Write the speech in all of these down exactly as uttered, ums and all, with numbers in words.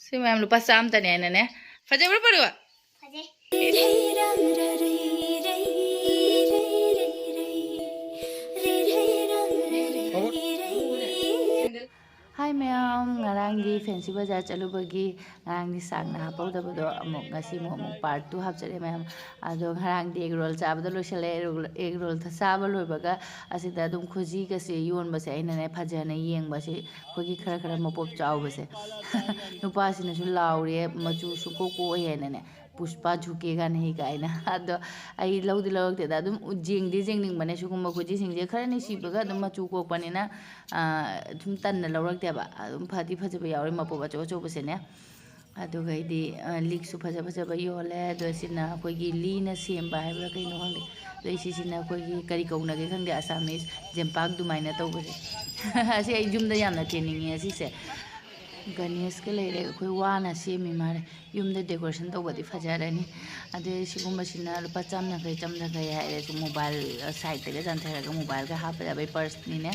ꯁꯤ ꯃꯌꯥꯝ ꯂꯨꯄꯥ ꯆꯥꯝꯃꯇꯅꯦ ꯍꯥꯏꯅꯅꯦ꯫ ꯐꯖꯕ꯭ꯔꯥ ꯄꯔꯨ? ꯐꯖꯩ꯫ ꯍꯥꯏ ꯃꯌꯥꯝ, ꯉꯔꯥꯡꯒꯤ ꯐꯦꯟꯁꯤ ꯕꯖꯥꯔ ꯆꯠꯂꯨꯕꯒꯤ ꯉꯔꯥꯡꯒꯤ ꯁꯥꯡꯅ ꯍꯥꯞꯄꯧꯗꯕꯗꯣ ꯑꯃꯨꯛ ꯉꯁꯤ ꯑꯃꯨꯛ, ꯑꯃꯨꯛ ꯄꯥꯔꯠ ꯇꯨ ꯍꯥꯞꯆꯔꯦ ꯃꯌꯥꯝ꯫ ꯑꯗꯣ ꯉꯔꯥꯡꯗꯤ ꯑꯦꯒ ꯔꯣꯜ ꯆꯥꯕꯗ ꯂꯣꯏꯁꯤꯜꯂꯦ꯫ ꯑꯦꯒ ꯔꯣꯜ, ꯑꯦꯒ ꯔꯣꯜ ꯆꯥꯕ ꯂꯣꯏꯕꯒ ꯑꯁꯤꯗ ꯑꯗꯨꯝ ꯈꯨꯖꯤꯒꯁꯦ ꯌꯣꯟꯕꯁꯦ ꯑꯩꯅꯅꯦ ꯐꯖꯅ ꯌꯦꯡꯕꯁꯦ, ꯑꯩꯈꯣꯏꯒꯤ ꯈꯔ ꯈꯔ ꯃꯄꯣꯞ ꯆꯥꯎꯕꯁꯦ꯫ ꯅꯨꯄꯥꯁꯤꯅꯁꯨ ꯂꯥꯎꯔꯦ, "ꯃꯆꯨ ꯁꯨꯡꯀꯣꯛ ꯀꯣꯛꯑꯣꯏ" ꯍꯥꯏꯅꯅꯦ, "ꯄꯨꯁꯄꯥ ꯖꯨꯀꯦꯒ ꯅꯍꯤ" ꯀꯥꯏꯅ꯫ ꯑꯗꯣ ꯑꯩ ꯂꯧꯗꯤ ꯂꯧꯔꯛꯇꯦꯗ, ꯑꯗꯨꯝ ꯎ-, ꯌꯦꯡꯗꯤ ꯌꯦꯡꯅꯤꯡꯕꯅꯦ ꯁꯤꯒꯨꯝꯕ ꯈꯨꯖꯤꯁꯤꯡꯁꯦ, ꯈꯔ ꯅꯨꯡꯁꯤꯕꯒ ꯑꯗꯨꯝ ꯃꯆꯨ ꯀꯣꯛꯄꯅꯤꯅ, ꯑꯥ, ꯁꯨꯝ ꯇꯟꯅ ꯂꯧꯔꯛꯇꯦꯕ꯫ ꯑꯗꯨꯝ ꯐꯗꯤ ꯐꯖꯕ ꯌꯥꯎꯔꯦ ꯃꯄꯣꯞ ꯑꯆꯧ ꯑꯆꯧꯕꯁꯦꯅꯦ꯫ ꯑꯗꯨꯒꯩꯗꯤ, ꯑ, ꯂꯤꯛꯁꯨ ꯐꯖ ꯐꯖꯕ ꯌꯣꯜꯂꯦ꯫ ꯑꯗꯣ ꯁꯤꯅ ꯑꯩꯈꯣꯏꯒꯤ ꯂꯤꯅ ꯁꯦꯝꯕ ꯍꯥꯏꯕ꯭ꯔꯥ ꯀꯩꯅꯣ ꯈꯪꯗꯦ꯫ ꯑꯗꯩ ꯁꯤꯁꯤꯅ ꯑꯩꯈꯣꯏꯒꯤ ꯀꯔꯤ ꯀꯧꯅꯒꯦ ꯈꯪꯗꯦ, ꯑꯁꯥꯃꯤꯁ ꯖꯦꯝꯄꯥꯛ ꯑꯗꯨꯃꯥꯏꯅ ꯇꯧꯕꯁꯦ꯫ ꯑꯁꯤ ꯑꯩ ꯌꯨꯝꯗ ꯌꯥꯝꯅ ꯆꯦꯟꯅꯤꯡꯉꯦ ꯑꯁꯤꯁꯦ꯫ ꯒꯅꯦꯁꯀ ꯂꯩꯔꯦ, ꯑꯩꯈꯣꯏ ꯋꯥꯅ ꯁꯦꯝꯃꯤ ꯃꯥꯜꯂꯦ꯫ ꯌꯨꯝꯗ ꯗꯦꯀꯣꯔꯦꯁꯟ ꯇꯧꯕꯗꯤ ꯐꯖꯔꯅꯤ꯫ ꯑꯗꯩ ꯁꯤꯒꯨꯝꯕꯁꯤꯅ ꯂꯨꯄꯥ ꯆꯥꯝ ꯌꯥꯡꯈꯩ, ꯆꯥꯝ ꯌꯥꯡꯈꯩ ꯍꯥꯏꯔꯁꯨ ꯃꯣꯕꯥꯏꯜ, ꯑ, ꯁꯥꯏꯠꯇꯒ ꯆꯥꯟꯊꯔꯒ ꯃꯣꯕꯥꯏꯜꯒ ꯍꯥꯞꯄ ꯌꯥꯕꯒꯤ ꯄꯔꯁꯅꯤꯅꯦ꯫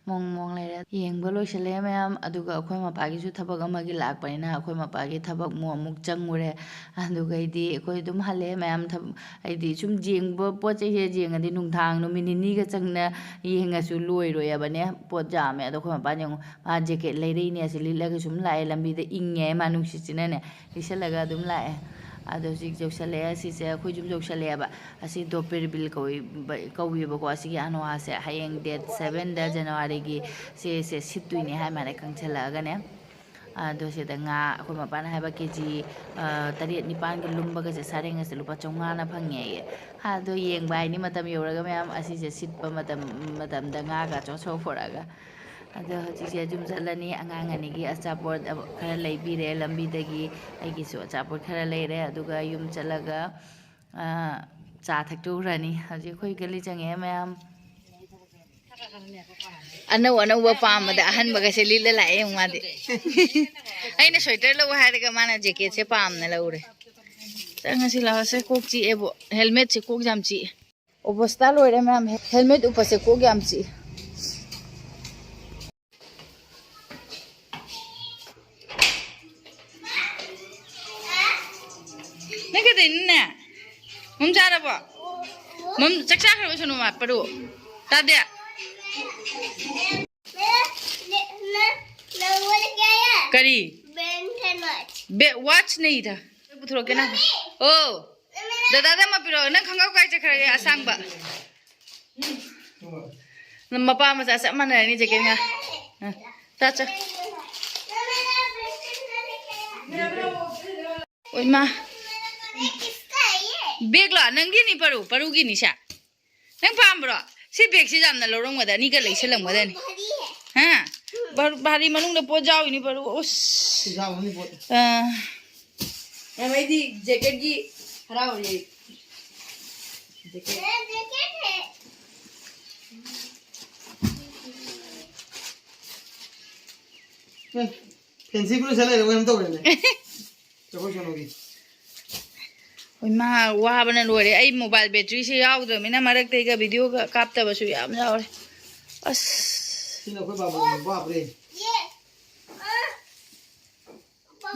ꯃꯑꯣꯡ ꯃꯑꯣꯡ ꯂꯩꯔꯦ꯫ ꯌꯦꯡꯕ ꯂꯣꯏꯁꯤꯜꯂꯛꯑꯦ ꯃꯌꯥꯝ꯫ ꯑꯗꯨꯒ ꯑꯩꯈꯣꯏ ꯃꯄꯥꯒꯤꯁꯨ ꯊꯕꯛ ꯑꯃꯒꯤ ꯂꯥꯛꯄꯅꯤꯅ ꯑꯩꯈꯣꯏ ꯃꯄꯥꯒꯤ ꯊꯕꯛ ꯑꯃꯨꯛ, ꯑꯃꯨꯛ ꯆꯪꯉꯨꯔꯦ꯫ ꯑꯗꯨꯒꯩꯗꯤ ꯑꯩꯈꯣꯏ ꯑꯗꯨꯝ ꯍꯜꯂꯛꯑꯦ ꯃꯌꯥꯝ꯫ ꯊꯕ-, ꯍꯥꯏꯗꯤ ꯁꯨꯝ ꯌꯦꯡꯕ, ꯄꯣꯠ ꯆꯩꯁꯦ ꯌꯦꯡꯉꯗꯤ ꯅꯨꯡꯗꯥꯡ ꯅꯨꯃꯤꯠ ꯅꯤꯅꯤꯒ ꯆꯪꯅ ꯌꯦꯡꯉꯁꯨ ꯂꯣꯏꯔꯣꯏꯑꯕꯅꯦ꯫ ꯄꯣꯠ ꯌꯥꯝꯃꯦ꯫ ꯑꯗꯣ ꯑꯩꯈꯣꯏ ꯃꯄꯥꯅ ꯌꯦꯡꯉꯨ, ꯃꯥ ꯖꯦꯀꯦꯠ ꯂꯩꯔꯛꯏꯅꯦ, ꯑꯁꯤ ꯂꯤꯠꯂꯒ ꯁꯨꯝ ꯂꯥꯛꯑꯦ꯫ ꯂꯝꯕꯤꯗ ꯏꯪꯉꯦ ꯃꯥ ꯅꯨꯡꯁꯤꯠꯁꯤꯅꯅꯦ꯫ ꯂꯤꯠꯁꯜꯂꯒ ꯑꯗꯨꯝ ꯂꯥꯛꯑꯦ꯫ ꯑꯗꯣ ꯍꯧꯖꯤꯛ ꯌꯧꯁꯜꯂꯛꯑꯦ꯫ ꯁꯤꯁꯦ ꯑꯩꯈꯣꯏ ꯌꯨꯝ ꯌꯧꯁꯜꯂꯛꯑꯦꯕ꯫ ꯑꯁꯤ ꯗꯣꯄꯦꯔꯕꯤꯜ ꯀꯧꯏꯕ-, ꯀꯧꯏꯕꯀꯣ꯫ ꯑꯁꯤꯒꯤ ꯑꯅꯋꯥꯁꯦ ꯍꯌꯦꯡ ꯗꯦꯠ ꯁꯕꯦꯟꯗ ꯖꯅꯋꯥꯔꯤꯒꯤ ꯁꯤꯁꯦ ꯁꯤꯠꯇꯣꯏꯅꯦ ꯍꯥꯏ ꯃꯥꯜꯂꯦ, ꯀꯪꯁꯜꯂꯛꯑꯒꯅꯦ꯫ ꯑꯗꯣ ꯁꯤꯗ ꯉꯥ ꯑꯩꯈꯣꯏ ꯃꯄꯥꯅ ꯍꯥꯏꯕ ꯀꯦ ꯖꯤ, ꯑ, ꯇꯔꯦꯠ ꯅꯤꯄꯥꯟꯒꯤ ꯂꯨꯝꯕꯒꯁꯦ ꯁꯥꯔꯦꯡꯒꯁꯦ ꯂꯨꯄꯥ ꯆꯥꯝꯃꯉꯥꯅ ꯐꯪꯉꯦꯌꯦ꯫ ꯑꯗꯣ ꯌꯦꯡꯕ ꯍꯥꯏꯅꯤ ꯃꯇꯝ ꯌꯧꯔꯒ ꯃꯌꯥꯝ꯫ ꯑꯁꯤꯁꯦ ꯁꯤꯠꯄ ꯃꯇꯝ, ꯃꯇꯝꯗ ꯉꯥꯒ ꯑꯆꯧ ꯑꯆꯧꯕ ꯄꯨꯔꯛꯑꯒ꯫ ꯑꯗꯣ ꯍꯧꯖꯤꯛꯁꯦ ꯌꯨꯝ ꯆꯠꯂꯅꯤ꯫ ꯑꯉꯥꯡ ꯑꯅꯤꯒꯤ ꯑꯆꯥꯄꯣꯠ ꯑꯃ ꯈꯔ ꯂꯩꯕꯤꯔꯦ ꯂꯝꯕꯤꯗꯒꯤ, ꯑꯩꯒꯤꯁꯨ ꯑꯆꯥꯄꯣꯠ ꯈꯔ ꯂꯩꯔꯦ꯫ ꯑꯗꯨꯒ ꯌꯨꯝ ꯆꯠꯂꯒ, ꯑ, ꯆꯥ ꯊꯛꯇꯣꯛꯎꯔꯅꯤ꯫ ꯍꯧꯖꯤꯛ ꯑꯩꯈꯣꯏ ꯒꯂꯤ ꯆꯪꯉꯛꯑꯦ ꯃꯌꯥꯝ꯫ ꯑꯅꯧ ꯑꯅꯧꯕ ꯄꯥꯝꯕꯗ ꯑꯍꯟꯕꯒꯁꯦ ꯂꯤꯠꯂ ꯂꯥꯛꯑꯦ ꯌꯦꯡꯉꯨ ꯃꯥꯗꯤ꯫ ꯑꯩꯅ ꯁ꯭ꯋꯦꯇꯔ ꯂꯧ ꯍꯥꯏꯔꯒ ꯃꯥꯅ ꯖꯦꯀꯦꯠꯁꯦ ꯄꯥꯝꯅ ꯂꯧꯔꯦ꯫ ꯆꯪꯉꯁꯤ ꯂꯥꯛꯑꯣꯁꯦ꯫ ꯀꯣꯛ ꯆꯤꯛꯑꯦꯕꯣ꯫ ꯍꯦꯜꯃꯦꯠꯁꯦ ꯀꯣꯛ ꯌꯥꯝ ꯆꯤꯛꯑꯦ꯫ ꯑꯣꯕꯁꯇꯥ ꯂꯣꯏꯔꯦ ꯃꯌꯥꯝ꯫ ꯍꯦꯜꯃꯦꯠ ꯎꯞꯄꯁꯦ ꯀꯣꯛ ꯌꯥꯝ ꯆꯤꯛꯑꯦ꯫ ꯅꯪ ꯀꯩꯗꯧꯔꯤꯅꯣꯅꯦ? ꯃꯝ ꯆꯥꯔꯕꯣ? ꯃꯝ ꯆꯥꯛ ꯆꯥꯈ꯭ꯔꯕ ꯁꯣꯅꯨ ꯃꯥ ꯄꯔꯨ? ꯇꯥꯗꯦ꯫ ꯀꯔꯤ? Bay-, watch ꯅꯩꯗ꯫ ꯄꯨꯊꯣꯔꯛꯀꯦ ꯅꯪ꯫ ꯑꯣ꯫ ꯗꯗꯥꯗ ꯑꯃ ꯄꯤꯔꯛꯑꯣ꯫ ꯅꯪ ꯈꯪꯒꯥꯎ ꯀꯥꯏ ꯆꯠꯈ꯭ꯔꯒꯦ ꯑꯁꯥꯡꯕ? ꯃꯄꯥ ꯃꯆꯥ ꯆꯞ ꯃꯥꯟꯅꯔꯅꯤ ꯖꯦꯀꯦꯠ ꯉꯥ꯫ ꯑ, ꯆꯥ, ꯆꯥ꯫ ꯑꯣ, ꯏꯃꯥ꯫ ꯕꯦꯒꯂꯣ? ꯅꯪꯒꯤꯅꯤ ꯄꯔꯨ, ꯄꯔꯨꯒꯤꯅꯤ ꯁꯦ꯫ ꯅꯪ ꯄꯥꯝꯕ꯭ꯔꯣ? ꯁꯤ ꯕꯦꯒꯁꯤ ꯌꯥꯝꯅ ꯂꯧꯔꯝꯒꯗ, ꯑꯅꯤꯒ ꯂꯩꯁꯜꯂꯝꯒꯗꯅꯤ꯫ ꯍꯥ? ꯚꯥ-, ꯚꯥꯔꯤ ꯃꯅꯨꯡꯗ ꯄꯣꯠ ꯌꯥꯎꯔꯤꯅꯤ ꯄꯔꯨ꯫ ꯎꯁ꯫ ꯌꯥꯎꯔꯝꯅꯤ ꯄꯣꯠ꯫ ꯑ꯫ ꯌꯥꯝ ꯑꯩꯗꯤ ꯖꯦꯀꯦꯠꯀꯤ ꯍꯔꯥꯎꯔꯤ꯫ ꯖꯦꯀꯦꯠ꯫ ꯎꯝ, ꯐꯦꯟꯁꯤ ꯕ꯭ꯂꯨ ꯁꯦꯠ ꯂꯩꯔꯕ ꯀꯩꯅꯣꯝ ꯇꯧꯔꯦꯅꯦ꯫ ꯖꯒꯣꯏ ꯁꯥꯟꯅꯧꯔꯤ꯫ ꯍꯣꯏ, ꯃꯥ ꯋꯥꯕꯅ ꯂꯣꯏꯔꯦ꯫ ꯑꯩ ꯃꯣꯕꯥꯏꯜ ꯕꯦꯇ꯭ꯔꯤꯁꯦ ꯌꯥꯎꯗ꯭ꯔꯕꯅꯤꯅ ꯃꯔꯛꯇ ꯑꯩꯒ ꯚꯤꯗꯤꯑꯣꯒ ꯀꯥꯞꯇꯕꯁꯨ ꯌꯥꯝ ꯌꯥꯎꯔꯦ꯫ ꯑꯁ꯫ ꯁꯤꯅ ꯑꯩꯈꯣꯏ ꯕꯥꯕꯨ ꯋꯥꯕ꯭ꯔꯦ꯫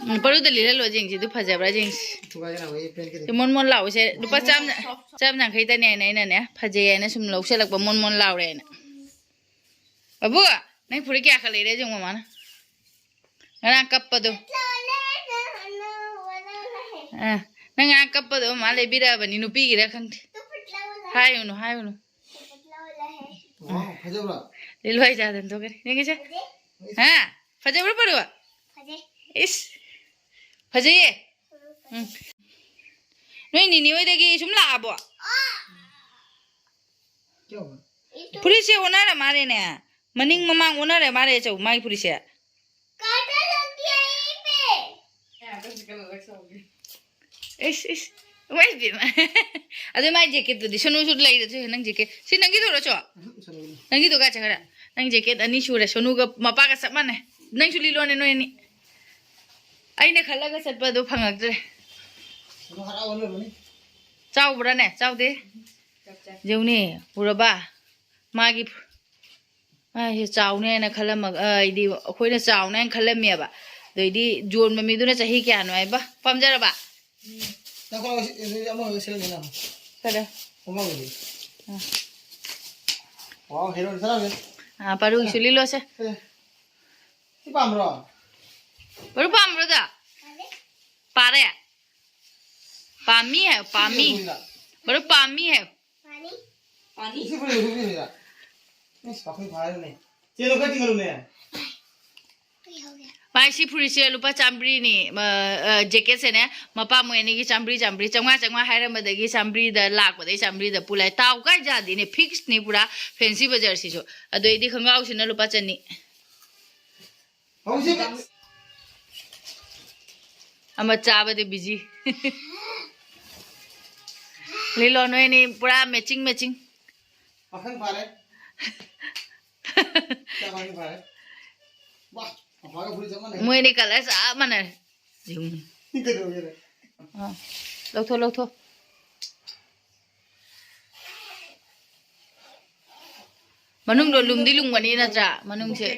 ꯎꯝ, ꯄꯔꯨꯗ ꯂꯤꯠꯍꯜꯂꯣ ꯌꯦꯡꯁꯤ, ꯑꯗꯨ ꯐꯖꯕ꯭ꯔꯥ ꯌꯦꯡꯁꯤ꯫ ꯊꯨꯒꯥꯏꯒꯦ ꯅꯥꯎ, ꯑꯩ ꯄꯦꯟ ꯀꯔꯤ? ꯁꯤ ꯃꯣꯟ ꯃꯣꯟ ꯂꯥꯎꯕꯁꯦ ꯂꯨꯄꯥ ꯆꯥꯝ, ꯆꯥꯝ ꯌꯥꯡꯈꯩꯗꯅꯦꯅ ꯑꯩꯅꯅꯦ, ꯐꯖꯩ ꯍꯥꯏꯅ ꯁꯨꯝ ꯂꯧꯁꯜꯂꯛꯄ, ꯃꯣꯟ ꯃꯣꯟ ꯂꯥꯎꯔꯦꯅ꯫ ꯕꯥꯕꯨ, ꯅꯪ ꯐꯨꯔꯤꯠ ꯀꯌꯥ ꯈꯛ ꯂꯩꯔꯦ ꯌꯦꯡꯉꯣ ꯃꯃꯥꯅ꯫ ꯉꯔꯥꯡ ꯀꯞꯄꯗꯣ꯫ ꯑ, ꯅꯪ ꯉꯔꯥꯡ ꯀꯞꯄꯗꯣ ꯃꯃꯥ ꯂꯩꯕꯤꯔꯛꯑꯕꯅꯤ, ꯅꯨꯄꯤꯒꯤꯔ ꯈꯪꯗꯦ꯫ ꯍꯥꯏꯌꯨꯅꯨ, ꯍꯥꯏꯌꯨꯅꯨ꯫ ꯋꯥꯎ, ꯐꯖꯕ꯭ꯔꯣ? ꯂꯤꯂꯣꯏ ꯆꯥꯗꯅ ꯊꯣꯛꯈ꯭ꯔꯦ꯫ ꯌꯦꯡꯒꯦꯁꯦ꯫ ꯍꯥ? ꯐꯖꯕ꯭ꯔꯣ, ꯄꯔꯨ? ꯐꯖꯩ꯫ ꯏꯁ꯫ ꯐꯖꯩꯌꯦ? ꯎꯝ꯫ ꯅꯣꯏ ꯅꯤꯅꯤ ꯍꯣꯏꯗꯒꯤ ꯁꯨꯝ ꯂꯥꯛꯑꯕꯣ? ꯀꯌꯥ ꯍꯨꯕ? ꯐꯨꯔꯤꯠꯁꯦ ꯑꯣꯟꯅꯔ ꯃꯥꯜꯂꯦꯅꯦ꯫ ꯃꯅꯤꯡ ꯃꯃꯥꯡ ꯑꯣꯟꯅꯔ ꯃꯥꯜꯂꯦ, ꯆꯧ, ꯃꯥꯒꯤ ꯐꯨꯔꯤꯠꯁꯦ꯫ ꯀꯥꯏꯗ ꯂꯧꯒꯦ ꯑꯩ ꯄꯦ? ꯏꯁ, ꯏꯁ꯫ ꯋꯥꯏ ꯏꯕꯦꯝꯃ꯫ ꯑꯗꯨ ꯃꯥꯏ ꯖꯦꯀꯦꯠꯇꯨꯗꯤ ꯁꯣꯅꯨꯁꯨ ꯂꯩꯔꯁꯨ ꯅꯪ ꯖꯦꯀꯦꯠ꯫ ꯁꯤ ꯅꯪꯒꯤꯗꯨꯔꯣ, ꯆꯣ? ꯎꯝ, ꯁꯣꯅꯨꯒꯤꯅꯤ꯫ ꯅꯪꯒꯤꯗꯣ ꯀꯥꯏ ꯆꯠꯈ꯭ꯔꯦ? ꯅꯪ ꯖꯦꯀꯦꯠ ꯑꯅꯤ ꯁꯨꯔꯦ꯫ ꯁꯣꯅꯨꯒ ꯃꯄꯥꯒ ꯆꯞ ꯃꯥꯟꯅꯩ꯫ ꯅꯪꯁꯨ ꯂꯤꯠꯂꯣꯅꯦ ꯅꯣꯏ ꯑꯅꯤ꯫ ꯑꯩꯅ ꯈꯜꯂꯒ ꯆꯠꯄꯗꯣ ꯐꯪꯉꯛꯇ꯭ꯔꯦ꯫ ꯁꯣꯅꯨ ꯍꯔꯥꯎ ꯂꯣꯏꯔꯝꯃꯅꯤ꯫ ꯆꯥꯎꯕ꯭ꯔꯥꯅꯦ? ꯆꯥꯎꯗꯦ꯫ ꯌꯦꯡꯉꯨꯅꯦ, ꯎꯔꯕ? ꯃꯥꯒꯤ, ꯃꯥꯁꯦ ꯆꯥꯎꯅꯦ ꯍꯥꯏꯅ ꯈꯜꯂꯝꯃꯒ, ꯑ, ꯍꯥꯏꯗꯤ ꯑꯩꯈꯣꯏꯅ ꯆꯥꯎꯅꯦ ꯍꯥꯏꯅ ꯈꯜꯂꯝꯃꯦꯕ꯫ ꯑꯗꯩꯗꯤ ꯌꯣꯟꯕ ꯃꯤꯗꯨꯅ ꯆꯍꯤ ꯀꯌꯥꯅꯣ ꯍꯥꯏꯕ? ꯄꯥꯝꯖꯔꯕ? ꯅꯪ ꯈꯣꯡꯒ꯭ꯔꯥꯎ ꯁꯤ-, ꯑꯗꯨꯗꯤ ꯑꯃ ꯁꯦꯠꯂꯅꯤ ꯅꯪ꯫ ꯐꯔꯦ꯫ ꯈꯣꯡꯒ꯭ꯔꯥꯎꯗꯤ꯫ ꯑꯥ꯫ ꯋꯥꯎ, ꯍꯦꯔꯣꯏꯟ ꯆꯠꯂꯝꯃꯦ꯫ ꯑꯥ, ꯄꯔꯨꯒꯤꯁꯨ ꯂꯤꯠꯂꯣꯁꯦ꯫ ꯑꯦ꯫ ꯁꯤ ꯄꯥꯝꯕ꯭ꯔꯣ? ꯄꯔꯨ ꯄꯥꯝꯕ꯭ꯔꯣꯗ? ꯄꯥꯔꯦ? ꯄꯥꯝꯃꯤ ꯍꯥꯏꯌꯣ, ꯄꯥꯝꯃꯤ꯫ ꯁꯤ ꯄꯥꯝꯃꯤ꯫ ꯄꯔꯨ ꯄꯥꯝꯃꯤ ꯍꯥꯏꯌꯣ꯫ ꯄꯥꯅꯤ꯫ ꯁꯤ ꯐꯨꯔꯤꯠ ꯂꯤꯠꯂꯤꯔꯥ? ꯏꯁ, ꯄꯥꯈꯪ ꯐꯥꯔꯦꯅꯦ꯫ ꯆꯦ, ꯅꯪ ꯈꯔ ꯆꯤꯡꯍꯜꯂꯨꯅꯦ꯫ ꯀꯩꯍꯧꯒꯦ? ꯚꯥꯏ, ꯁꯤ ꯐꯨꯔꯤꯠꯁꯦ ꯂꯨꯄꯥ ꯆꯥꯝꯃꯔꯤꯅꯤ꯫ ꯑ, ꯑ, ꯖꯦꯀꯦꯠꯁꯦꯅꯦ, ꯃꯄꯥ ꯃꯣꯏ ꯑꯅꯤꯒꯤ ꯆꯥꯝꯃꯔꯤ, ꯆꯥꯝꯃꯔꯤ, ꯆꯥꯝꯃꯉꯥ, ꯆꯥꯝꯃꯉꯥ ꯍꯥꯏꯔꯝꯕꯗꯒꯤ ꯆꯥꯝꯃꯔꯤꯗ ꯂꯥꯛꯄꯗꯒꯤ ꯆꯥꯝꯃꯔꯤꯗ ꯄꯨ ꯂꯥꯛꯑꯦ꯫ ꯇꯥꯎ ꯀꯥꯏ ꯌꯥꯗꯦꯅꯦ, ꯐꯤꯛꯁꯅꯤ ꯄꯨꯔꯥ ꯐꯦꯟꯁꯤ ꯕꯖꯥꯔꯁꯤꯁꯨ꯫ ꯑꯗꯩꯗꯤ ꯈꯣꯡꯒ꯭ꯔꯥꯎꯁꯤꯅ ꯂꯨꯄꯥ ꯆꯅꯤ꯫ ꯍꯧꯖꯤꯛ ꯑꯃ ꯆꯥꯕꯗ ꯕꯤꯖꯤ꯫ ꯂꯤꯂꯣ, ꯅꯣꯏ ꯑꯅꯤ ꯄꯨꯔꯥ ꯃꯦꯆꯤꯡ ꯃꯦꯆꯤꯡ꯫ ꯄꯥꯈꯪ ꯐꯥꯔꯦ꯫ ꯆꯞ ꯃꯥꯟꯅꯩ ꯐꯥꯔꯦ꯫ ꯋꯥ, ꯑꯐꯥꯒ ꯐꯨꯔꯤꯠ ꯆꯞ ꯃꯥꯟꯅꯩ꯫ ꯃꯣꯏ ꯑꯅꯤ ꯀꯂꯔ ꯆꯞ ꯃꯥꯟꯅꯔꯦ꯫ ꯌꯦꯡꯉꯨ꯫ ꯀꯩꯗꯧꯔꯒꯦ? ꯑꯥ, ꯂꯧꯊꯣꯛ, ꯂꯧꯊꯣꯛ꯫ ꯃꯅꯨꯡꯗꯣ ꯂꯨꯝꯗꯤ ꯂꯨꯝꯒꯅꯤ ꯅꯠꯇ꯭ꯔꯥ? ꯃꯅꯨꯡꯁꯦ꯫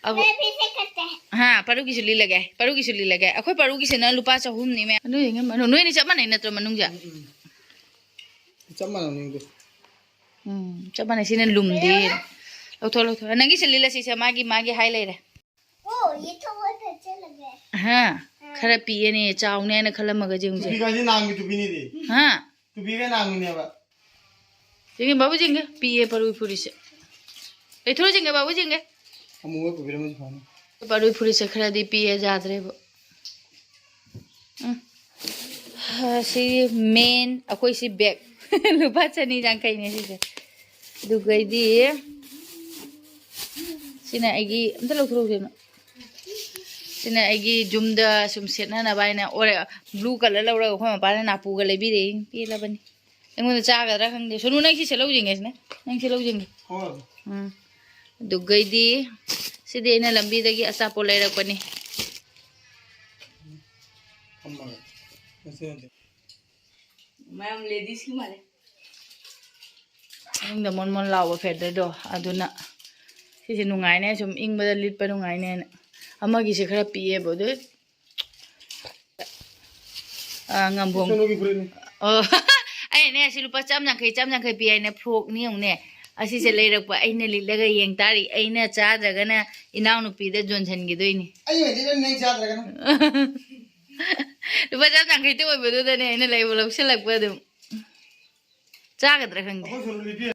ꯑꯕꯨ-, ꯃꯦ ꯐꯤꯔꯁꯦ ꯀꯠꯇꯦ꯫ ꯍꯥ, ꯄꯔꯨꯒꯤꯁꯨ ꯂꯤꯠꯂꯒꯦ, ꯄꯔꯨꯒꯤꯁꯨ ꯂꯤꯠꯂꯒꯦ꯫ ꯑꯩꯈꯣꯏ ꯄꯔꯨꯒꯤꯁꯤꯅ ꯂꯨꯄꯥ ꯆꯍꯨꯝꯅꯤ, ꯃꯌꯥꯝ꯫ ꯑꯗꯨ ꯌꯦꯡꯉꯦ, ꯃꯅꯨꯡ-, ꯅꯣꯏꯅꯤ ꯆꯞ ꯃꯥꯟꯅꯩ ꯅꯠꯇ꯭ꯔꯣ ꯃꯅꯨꯡꯁꯦ? ꯎꯝ, ꯎꯝ꯫ ꯆꯞ ꯃꯥꯟꯅꯕꯅꯤ ꯑꯗꯨ꯫ ꯎꯝ, ꯆꯞ ꯃꯥꯟꯅꯩ꯫ ꯁꯤꯅ ꯂꯨꯝꯗꯦ꯫ ꯂꯧꯊꯣꯛ, ꯂꯧꯊꯣꯛ꯫ ꯅꯪꯒꯤ ꯁꯤꯜꯂꯤꯜꯂꯁꯤꯁꯦ, ꯃꯥꯒꯤ, ꯃꯥꯒꯤ ꯍꯥꯏ ꯂꯩꯔꯦ꯫ ꯑꯣ, ꯌꯦ ꯊꯣꯛꯑ ꯆꯠꯂꯒꯦ꯫ ꯍꯥ? ꯎꯝ꯫ ꯈꯔ ꯄꯤꯛꯑꯦꯅꯦ, ꯆꯥꯎꯅꯦ ꯍꯥꯏꯅ ꯈꯜꯂꯝꯃꯒ ꯌꯦꯡꯉꯨꯁꯦ꯫ ꯇꯨꯄꯤꯒꯥꯁꯦ ꯅꯥꯡꯒꯤ ꯇꯨꯄꯤꯅꯤꯗꯤ꯫ ꯍꯥ? ꯇꯨꯄꯤꯒ ꯅꯥꯡꯒꯤꯅꯦꯕ꯫ ꯌꯦꯡꯒꯦ, ꯕꯥꯕꯨ ꯌꯦꯡꯒꯦ꯫ ꯄꯤꯛꯑꯦ ꯄꯔꯨꯏ ꯐꯨꯔꯤꯠꯁꯦ꯫ ꯂꯩꯊꯣꯛꯑ ꯌꯦꯡꯒꯦ, ꯕꯥꯕꯨ ꯌꯦꯡꯒꯦ꯫ ꯑꯃꯨꯕ ꯄꯨꯕꯤꯔꯝꯃꯁꯨ ꯐꯅꯤ꯫ ꯄꯔꯨꯏ ꯐꯨꯔꯤꯠꯁꯦ ꯈꯔꯗꯤ ꯄꯤꯛꯑꯦ, ꯌꯥꯗ꯭ꯔꯦꯕ꯫ ꯎꯝ꯫ ꯁꯤ ꯃꯦꯟ, ꯑꯩꯈꯣꯏ ꯁꯤ ꯕꯦꯛ꯫ ꯂꯨꯄꯥ ꯆꯅꯤ ꯌꯥꯡꯈꯩꯅꯦ ꯁꯤꯁꯦ꯫ ꯑꯗꯨꯒꯩꯗꯤ ꯁꯤꯅ ꯑꯩꯒꯤ, ꯑꯝꯇ ꯂꯧꯊꯣꯔꯛꯎꯁꯦ꯫ ꯁꯤꯅ ꯑꯩꯒꯤ ꯌꯨꯝꯗ ꯁꯨꯝ ꯁꯦꯠꯅꯅꯕ ꯍꯥꯏꯅ ꯑꯣꯔꯦ-, blue colour ꯂꯧꯔꯒ ꯑꯩꯈꯣꯏ ꯃꯄꯥꯅ ꯅꯥꯄꯨꯒ ꯂꯩꯕꯤꯔꯛꯏ꯫ ꯄꯦꯜꯂꯕꯅꯤ꯫ ꯑꯩꯉꯣꯟꯗ ꯆꯥꯒꯗ꯭ꯔꯥ ꯈꯪꯗꯦ꯫ ꯁꯣꯅꯨ, ꯅꯪ ꯁꯤ ꯁꯦꯠꯍꯧ ꯌꯦꯡꯒꯦ ꯁꯤꯅ꯫ ꯅꯪ ꯁꯦꯠꯍꯧ ꯌꯦꯡꯒꯦ꯫ ꯍꯣꯏ꯫ ꯎꯝ꯫ ꯑꯗꯨꯒꯩꯗꯤ ꯁꯤꯗꯤ ꯑꯩꯅ ꯂꯝꯕꯤꯗꯒꯤ ꯑꯆꯥꯄꯣꯠ ꯂꯩꯔꯛꯄꯅꯤ꯫ ꯐꯝꯃꯒ꯫ ꯉꯁꯤ ꯅꯠꯇꯦ꯫ ꯃꯌꯥꯝ ladies ꯀꯤ ꯃꯥꯜꯂꯦ꯫ ꯃꯅꯨꯡꯗ ꯃꯣꯟ ꯃꯣꯟ ꯂꯥꯎꯕ feather ꯗꯣ ꯑꯗꯨꯅ ꯁꯤꯁꯦ ꯅꯨꯡꯉꯥꯏꯅꯦ, ꯁꯨꯝ ꯏꯪꯕꯗ ꯂꯤꯠꯄ ꯅꯨꯡꯉꯥꯏꯅꯦꯅ꯫ ꯑꯃꯒꯤꯁꯦ ꯈꯔ ꯄꯤꯛꯑꯦꯕ, ꯑꯗꯨ ꯑ, ꯉꯝꯕꯣꯡ꯫ ꯀꯩꯅꯣꯒꯤ ꯐꯨꯔꯤꯠꯅꯤ꯫ ꯑꯣ꯫ ꯑꯩꯅꯦ, ꯁꯤ ꯂꯨꯄꯥ ꯆꯥꯝ ꯌꯥꯡꯈꯩ, ꯆꯥꯝ ꯌꯥꯡꯈꯩ ꯄꯤ ꯍꯥꯏꯅ ꯐ꯭ꯔꯣꯛꯅꯤ ꯌꯦꯡꯉꯨꯅꯦ꯫ ꯑꯁꯤꯁꯦ ꯂꯩꯔꯛꯄ ꯑꯩꯅ ꯂꯤꯠꯂꯒ ꯌꯦꯡ ꯇꯥꯔꯤ꯫ ꯑꯩꯅ ꯆꯥꯗ꯭ꯔꯒꯅ ꯏꯅꯥꯎꯅꯨꯄꯤꯗ ꯌꯣꯟꯁꯤꯟꯈꯤꯗꯣꯏꯅꯤ꯫ ꯑꯩ ꯑꯣꯏꯅ ꯂꯤꯠꯂꯅꯤ, ꯅꯪ ꯆꯥꯗ꯭ꯔꯒꯅ꯫ ꯂꯨꯄꯥ ꯆꯥꯝ ꯌꯥꯡꯈꯩꯇ ꯑꯣꯏꯕꯗꯨꯗꯅꯦ ꯑꯩꯅ ꯂꯩꯕ ꯂꯧꯁꯤꯜꯂꯛꯄ ꯑꯗꯨꯝ꯫ ꯆꯥꯒꯗ꯭ꯔꯥ ꯈꯪꯗꯦ꯫ ꯑꯩꯈꯣꯏ ꯁꯣꯝꯗ ꯂꯤꯄꯤ꯫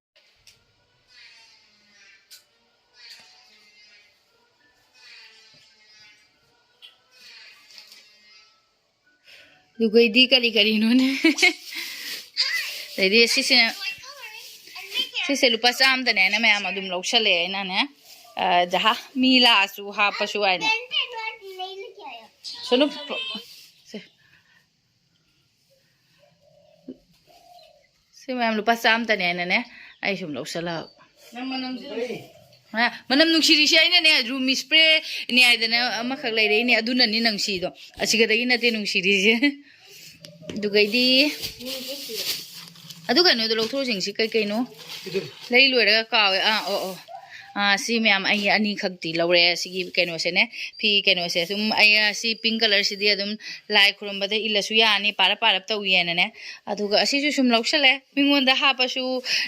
ꯑꯗꯨꯒꯩꯗꯤ ꯀꯔꯤ ꯀꯔꯤꯅꯣꯅꯦ? ꯑꯗꯩꯗꯤ ꯁꯤꯁꯦ, ꯁꯤꯁꯦ ꯂꯨꯄꯥ ꯆꯥꯝꯗꯅꯦꯅ ꯃꯌꯥꯝ ꯑꯗꯨꯝ ꯂꯧꯁꯜꯂꯛꯑꯦ ꯑꯩꯅꯅꯦ꯫ ꯑ, ꯖꯍꯥ, ꯃꯤ ꯂꯥꯛꯑꯁꯨ ꯍꯥꯞꯄꯁꯨ ꯍꯥꯏꯅ꯫ ꯁꯣꯅꯨ, ꯁꯦ꯫ ꯁꯤ ꯃꯌꯥꯝ ꯂꯨꯄꯥ ꯆꯥꯝꯇꯅꯦ ꯍꯥꯏꯅꯅꯦ, ꯑꯩ ꯁꯨꯝ ꯂꯧꯁꯜꯂꯛꯑꯕ꯫ ꯅꯪ ꯃꯅꯝꯁꯦ ꯅꯨꯡꯁꯤ꯫ ꯍꯥ, ꯃꯅꯝ ꯅꯨꯡꯁꯤꯔꯤꯁꯦ ꯑꯩꯅꯅꯦ, ꯔꯨꯝ ꯏꯁꯄ꯭ꯔꯦꯅꯦ ꯍꯥꯏꯗꯅ ꯑꯃꯈꯛ ꯂꯩꯔꯛꯏꯅꯦ, ꯑꯗꯨꯅꯅꯤ ꯅꯨꯡꯁꯤꯗꯣ꯫ ꯑꯁꯤꯒꯗꯒꯤ ꯅꯠꯇꯦ ꯅꯨꯡꯁꯤꯔꯤꯁꯦ꯫ ꯑꯗꯨꯒꯩꯗꯤ, ꯑꯗꯨ ꯀꯩꯅꯣꯗꯣ ꯂꯧꯊꯣꯛꯎꯁꯤꯡꯁꯤ ꯀꯩ ꯀꯩꯅꯣ? ꯂꯩ ꯂꯣꯏꯔꯒ ꯀꯥꯎꯋꯦ꯫ ꯑꯥ, ꯑꯣ, ꯑꯣ꯫ ꯑꯥ, ꯁꯤ ꯃꯌꯥꯝ ꯑꯩ ꯑꯅꯤꯈꯛꯇꯤ ꯂꯧꯔꯦ꯫ ꯁꯤꯒꯤ ꯀꯩꯅꯣꯁꯦꯅꯦ, ꯐꯤ ꯀꯩꯅꯣꯁꯦ꯫ ꯁꯨꯝ ꯑꯩ, ꯑꯥ, ꯁꯤ ꯄꯤꯡ ꯀꯂꯔꯁꯤꯗꯤ ꯑꯗꯨꯝ ꯂꯥꯏ ꯈꯨꯔꯨꯝꯕꯗ ꯏꯜꯂꯁꯨ ꯌꯥꯅꯤ, ꯄꯥꯔꯞ ꯄꯥꯔꯞ ꯇꯧꯏꯅꯅꯦ꯫ ꯑꯗꯨꯒ ꯑꯁꯤꯁꯨ ꯁꯨꯝ ꯂꯧꯁꯜꯂꯦ꯫ ꯃꯤꯉꯣꯟꯗ ꯍꯥꯞꯄꯁꯨ,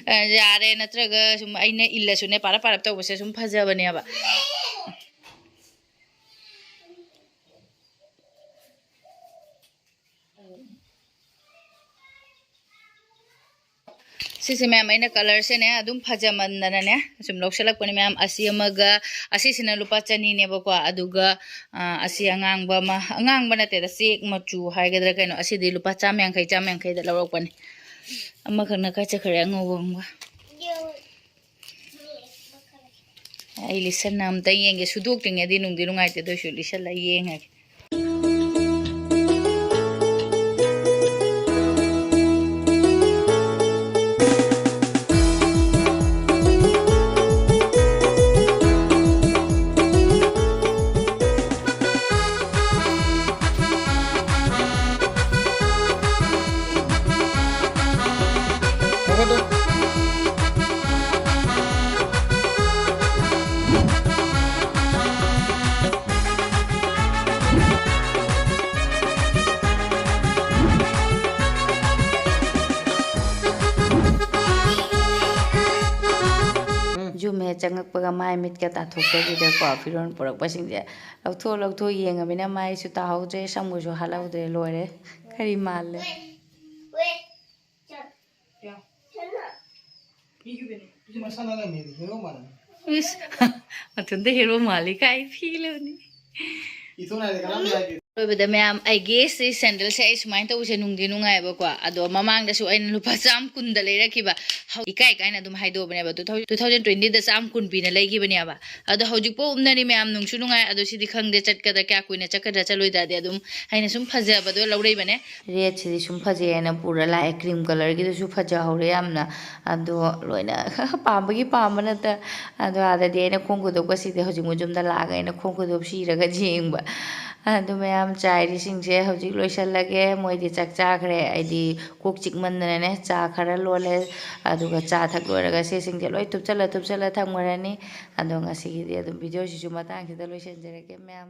ꯑ, ꯌꯥꯔꯦ, ꯅꯠꯇ꯭ꯔꯒ ꯁꯨꯝ ꯑꯩꯅ ꯏꯜꯂꯁꯨꯅꯦ, ꯄꯥꯔꯞ ꯄꯥꯔꯞ ꯇꯧꯕꯁꯦ ꯁꯨꯝ ꯐꯖꯕꯅꯦꯕ꯫ ꯁꯤꯁꯦ ꯃꯌꯥꯝ, ꯑꯩꯅ ꯀꯂꯔꯁꯦꯅꯦ ꯑꯗꯨꯝ ꯐꯖꯃꯟꯗꯅꯅꯦ ꯁꯨꯝ ꯂꯧꯁꯜꯂꯛꯄꯅꯦ ꯃꯌꯥꯝ꯫ ꯑꯁꯤ ꯑꯃꯒ, ꯑꯁꯤꯁꯤꯅ ꯂꯨꯄꯥ ꯆꯅꯤꯅꯦꯕꯀꯣ꯫ ꯑꯗꯨꯒ, ꯑ, ꯑꯁꯤ ꯑꯉꯥꯡꯕ ꯑꯃ, ꯑꯉꯥꯡꯕ ꯅꯠꯇꯦꯗ, ꯆꯦꯛ ꯃꯆꯨ ꯍꯥꯏꯒꯗ꯭ꯔꯥ ꯀꯩꯅꯣ, ꯑꯁꯤꯗꯤ ꯂꯨꯄꯥ ꯆꯥꯝ ꯌꯥꯡꯈꯩ, ꯆꯥꯝ ꯌꯥꯡꯈꯩꯗ ꯂꯧꯔꯛꯄꯅꯦ꯫ ꯑꯃꯈꯛꯅ ꯀꯥꯏ ꯆꯠꯈ꯭ꯔꯦ? ꯑꯉꯧꯕ ꯑꯃꯒ꯫ ꯑꯩ ꯂꯤꯠꯁꯟꯅ ꯑꯝꯇ ꯌꯦꯡꯒꯦ꯫ ꯁꯨꯗꯣꯛꯇ꯭ꯔꯤꯉꯩꯗꯤ ꯅꯨꯡꯗꯤ ꯅꯨꯡꯉꯥꯏꯇꯦ, ꯑꯗꯨ ꯑꯣꯏꯁꯨ ꯂꯤꯠꯁꯜꯂ ꯌꯦꯡꯉꯒꯦ꯫ ꯆꯪꯉꯛꯄꯒ ꯃꯥꯏ ꯃꯤꯠꯀ ꯇꯥꯊꯣꯛꯇꯕꯤꯗꯀꯣ, ꯐꯤꯔꯣꯜ ꯄꯨꯔꯛꯄꯁꯤꯡꯁꯦ ꯂꯧꯊꯣꯛ ꯂꯧꯊꯣꯛ ꯌꯦꯡꯉꯃꯤꯅ ꯃꯥꯏꯁꯨ ꯇꯥꯍꯧꯗ꯭ꯔꯦ, ꯁꯝꯒꯁꯨ ꯍꯥꯠꯍꯧꯗ꯭ꯔꯦ꯫ ꯂꯣꯏꯔꯦ꯫ ꯀꯔꯤ ꯃꯥꯜꯂꯦ? ꯃꯊꯟꯇ ꯍꯦꯔꯣ ꯃꯥꯜꯂꯤ ꯀꯥꯏ ꯐꯤꯂꯕꯅꯤ꯫ ꯂꯣꯏꯕꯗ ꯃꯌꯥꯝ, ꯑꯩꯒꯤ ꯁꯤ ꯁꯦꯟꯗꯜꯁꯦ ꯑꯩ ꯁꯨꯃꯥꯏꯅ ꯇꯧꯕꯁꯦ ꯅꯨꯡꯗꯤ ꯅꯨꯡꯉꯥꯏꯕꯀꯣ꯫ ꯑꯗꯣ ꯃꯃꯥꯡꯗꯁꯨ ꯑꯩꯅ ꯂꯨꯄꯥ ꯆꯥꯝ ꯀꯨꯟꯗ ꯂꯩꯔꯛꯈꯤꯕ꯫ ꯍꯧ-, ꯏꯀꯥꯏ ꯀꯥꯏꯅ ꯑꯗꯨꯝ ꯍꯥꯏꯗꯣꯛꯑꯕꯅꯦꯕ꯫ Two thousand, two thousand twentyꯗ ꯆꯥꯝ ꯀꯨꯟ ꯄꯤꯅ ꯂꯩꯈꯤꯕꯅꯦꯕ꯫ ꯑꯗꯣ ꯍꯧꯖꯤꯛꯐꯥꯎ ꯎꯞꯅꯔꯤ ꯃꯌꯥꯝ, ꯅꯨꯡꯁꯨ ꯅꯨꯡꯉꯥꯏ꯫ ꯑꯗꯣ ꯁꯤꯗꯤ ꯈꯪꯗꯦ ꯆꯠꯀꯗ꯭ꯔꯥ, ꯀꯌꯥ ꯀꯨꯏꯅ ꯆꯠꯀꯗ꯭ꯔꯥ ꯆꯠꯂꯣꯏꯗ꯭ꯔꯥꯗꯤ꯫ ꯑꯗꯨꯝ ꯑꯩꯅ ꯁꯨꯝ ꯐꯖꯕꯗꯣ ꯂꯧꯔꯛꯏꯕꯅꯦ꯫ Redꯁꯤꯗꯤ ꯁꯨꯝ ꯐꯖꯩ ꯍꯥꯏꯅ ꯄꯨꯔ ꯂꯥꯛꯑꯦ꯫ Cream colourꯒꯤꯗꯨꯁꯨ ꯐꯖꯍꯧꯔꯦ ꯌꯥꯝꯅ꯫ ꯑꯗꯣ ꯂꯣꯏꯅ ꯄꯥꯝꯕꯒꯤ ꯄꯥꯝꯕ ꯅꯠꯇ꯫ ꯑꯗꯣ ꯑꯥꯗꯗꯤ ꯑꯩꯅ ꯈꯣꯡ ꯈꯨꯗꯣꯞꯀꯁꯤꯗꯤ ꯍꯧꯖꯤꯛ ꯃꯣꯏ ꯌꯨꯝꯗ ꯂꯥꯛꯑꯒ ꯑꯩꯅ ꯈꯣꯡ ꯈꯨꯗꯣꯞ ꯁꯤꯔꯒ ꯌꯦꯡꯕ꯫ ꯑꯗꯨ ꯃꯌꯥꯝ ꯆꯥꯏꯔꯤꯁꯤꯡꯁꯦ ꯍꯧꯖꯤꯛ ꯂꯣꯏꯁꯜꯂꯒꯦ꯫ ꯃꯣꯏꯗꯤ ꯆꯥꯛ ꯆꯥꯈ꯭ꯔꯦ꯫ ꯑꯩꯗꯤ ꯀꯣꯛ ꯆꯤꯛꯃꯟꯗꯅꯅꯦ ꯆꯥ ꯈꯔ ꯂꯣꯜꯂꯦ꯫ ꯑꯗꯨꯒ ꯆꯥ ꯊꯛ ꯂꯣꯏꯔꯒ ꯁꯤꯁꯤꯡꯁꯦ ꯂꯣꯏ ꯇꯨꯞꯆꯜꯂ ꯇꯨꯞꯆꯜꯂ ꯊꯝꯈ꯭ꯔꯅꯤ꯫ ꯑꯗꯣ ꯉꯁꯤꯒꯤꯗꯤ ꯑꯗꯨꯝ videoꯁꯤꯁꯨ ꯃꯇꯥꯡꯁꯤꯗ ꯂꯣꯏꯁꯤꯟꯖꯔꯒꯦ ꯃꯌꯥꯝ꯫